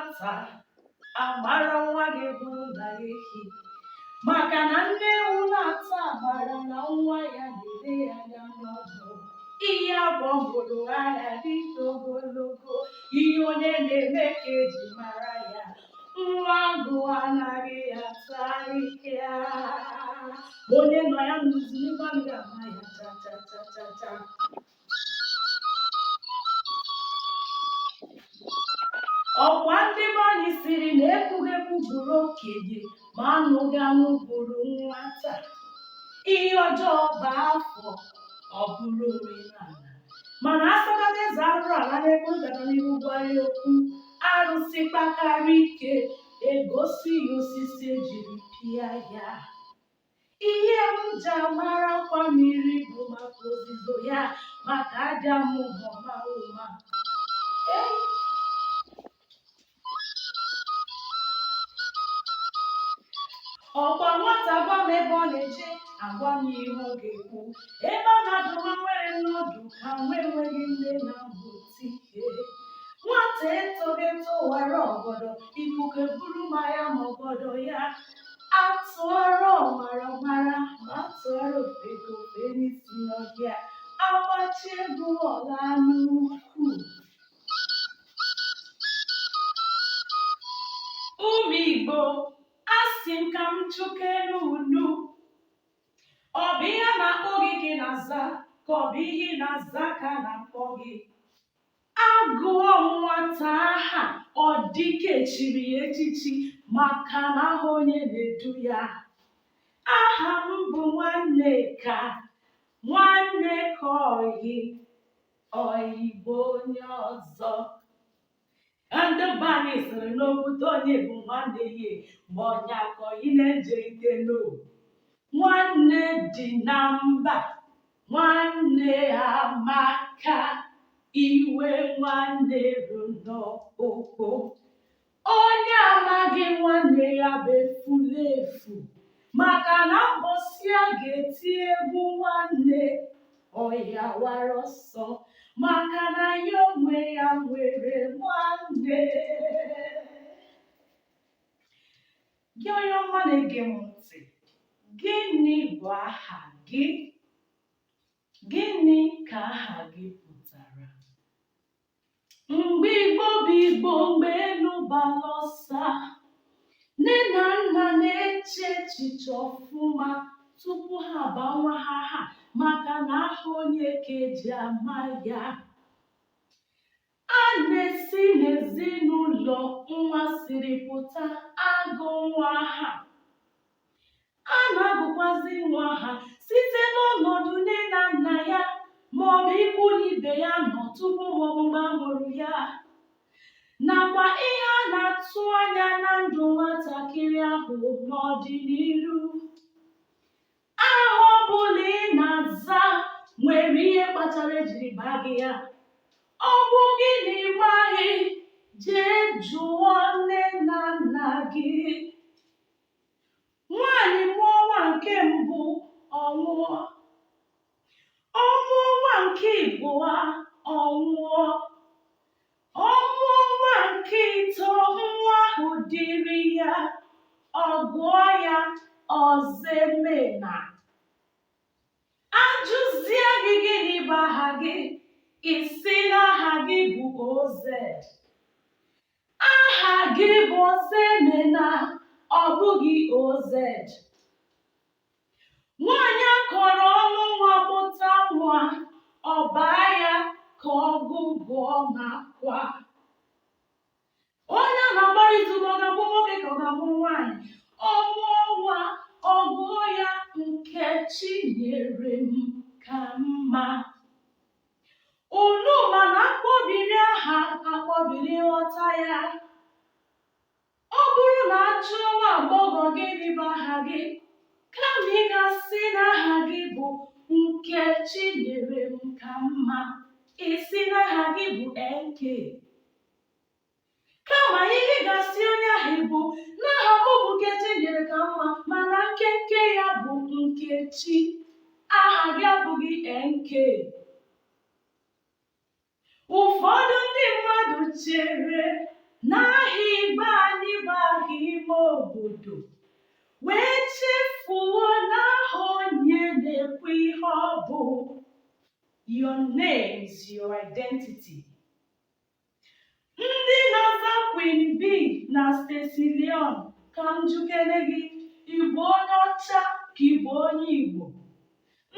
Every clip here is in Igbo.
Nwata amara nwa ga-eburu na ya ehi, maka na nne ewu na-ata agbara na nwa ya na-ele ya anya n'ọnụ. Ihe agwọ hụrụ aghaghị ito ogologo. Ihe onye na-eme ka eji mara ya. Nwa agụ anaghị ata ahịhịa. Onye nọ ya n'ụzọ n'igwe anaghị ama ya cha cha cha cha cha. Ọkwa ndị be anyị sịrị na ekwughị ekwu gburu okenye, ma anụghị anụ gburu nwata. Ihe ọjọọ baa afọ, ọ bụrụ omenala. Mana asọkata eze arụrụ ala na-ekwu nkata n'ihu gwa ya okwu, arụsị kpakara ike egosi ya osisi ejiri pịa ya. Ihe m ji amara akwa mmiri bụ maka ozizo ya, maka aja m ọma ụma. Ee. Ọkwa nwata gwa m ebe ọ na-eje, agwa m ihe ọ ga-ekwu. Ebe a na-adụ nwa nwere nne ọdụ ka nwa enweghị nne na-amụta ihe. Nwata etoghị eto wara ọgọdọ, ikuku eburu ma ya ma ọgọdọ ya. Atụọrọ ọmara mara, ma atụọrọ ofeke ofe n'isi n'ọhịa. Agbachi egwu ọla n'ukwu. Ụmụ Igbo, asị m ka m jụkere unu. Ọ bụ ihe a na-akpọ gị ka ị na-aza, ka ọ bụ ihe ị na-aza ka a na-akpọ gị? Agụọ nwata aha, ọ dị ka echiri ya echichi maka na aha onye na-edu ya. Aha m bụ Nwanneka, nwanne ka ọyị, ọyị bụ onye ọzọ. Ndị be anyị sịrị n'okwute onye bụ nwanne ya, ma ọnya ka ọyị na-eje ite no. Nwanne dị na mba, nwanne amaka, iwe nwanne ru n'ọkpụkpụ. Onye amaghị nwanne ya bụ efulefu, maka na mbọsị a ga-eti egwu nwanne, ọ ya wara ọsọ, maka na ya onwe ya nwere nwanne. Gị onye ọma na-ege m ntị, gịnị bụ aha gị? Gịnị ka aha gị pụtara? Mgbe Igbo bụ Igbo, mgbe elu gbara ọsa, nne na nna na-eche echiche ọfụma tupu ha abaa nwa ha aha, maka na aha onye ka eji ama ya. A na-esi n'ezinụlọ nwa siri pụta agụ nwa aha. A na-agụkwazi nwa aha site n'ọnọdụ nne na nna ya maọbụ ikwu na ibe ya nọ tupu maọbụ mgbe a mụrụ ya, nakwa ihe a na-atụ anya na ndụ nwatakịrị ahụ n'ọdịnihu. Aha ọbụla ị na-aza nwere ihe kpatara ejiri baa gị ya. Ọ bụ gị na ị maghị, jee jụọ nne na nna gị. Nwaanyị mụọ nwa nke mbụ, ọ nwụọ. Ọ mụọ nwa nke ịbụọ, ọ nwụọ. Ọ mụọ nwa nke ịtọ, nwa ahụ dịrị ya, ọ gụọ ya Ọzọemena. Ajụzie gị gịnị bụ aha gị, ị sị na aha gị bụ OZ. Aha gị bụ Ọzọemena, ọ bụghị OZ. Nwaanyị a kọrọ ọnụ nwa mụta nwa, ọ baa ya ka ọ gụgụọ ma akwa. Onye a na-agbara izu ma ọ ga-abụ nwoke ka ọ ga-abụ nwaanyị, ọ mụọ nwa, ọ gụọ ya Nkechinyere m ka mma. Unu ma na akpọbiri aha akpọbiri nghọta ya. Ọ bụrụ na a jụọ nwa agbọghọ gịnị bụ aha gị, kama ị ga-asị na aha gị bụ Nkechinyere m ka mma, ị sị na aha gị bụ NK. Kama ihe ị ga-asị onye ahụ bụ na aha m bụ Nkechinyere ka mma, mana nkenke ya bụ Nkechi. Aha gị abụghị NK. Ụfọdụ ndị mmadụ chere N'aha Igbo anyị bụ aha ime obodo, wee chefuo n'aha onye na-ekwu ihe ọ bụ. Your name is your identity. Ndị na-aza Queen B na Stacy Leon, ka m jukene gị, ị bụ onye ọcha ka ị bụ onye Igbo?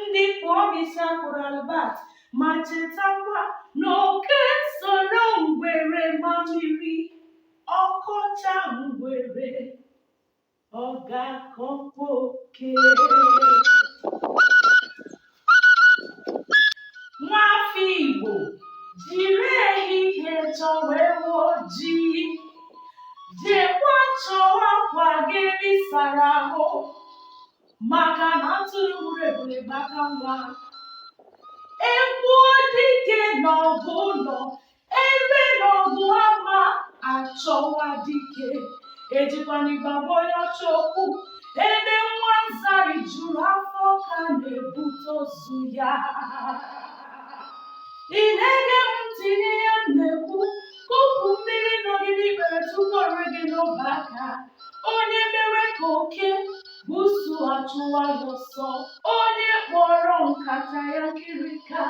Ndị pụọ akpụrụ Albert, ma chetakwa na oke soro ngwere ma mmiri ọkọcha ngwere, ọ ga-akọkwa oke. Nwafọ Igbo, jiri ehihie chọwa ewu ojii, jekwa chọwa akwa gị ebe ị sara ahụ, maka na atụrụ gburu ebule bụ aka nwa. Egbuo dike n'ọgụ ụlọ, ebe n'ọgụ ama achọwa dike. Ejikwana igwe agwa onye ọcha okwu, ebe nwa nzari juru afọ ka na-ebute ozu ya. Ị na-ege m ntị n'ihe m na-ekwu? Kụpụ mmiri nọ gị n'ikpere tupu o rue gị n'ọba aka. Onye mere ka oke busu achụwa ya ọsọ, onye kpọrọ nkata ya nkirika,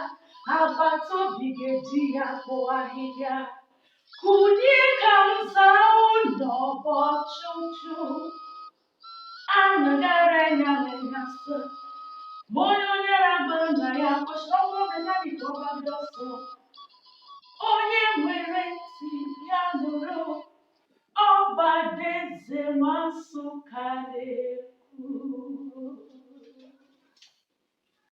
agbata obi ga-eji ya kpụọ ahịhịa. Kunie ka m zaa ụlọ bụ ọchụchụ. Anagara nya ma onye onye ragba nna ya kwesịrị ọbụrụ omenala ka ọ gbagide ọsọ. Onye nwere ntị ya nụrụ. Ọbadaeze nwa Nsụka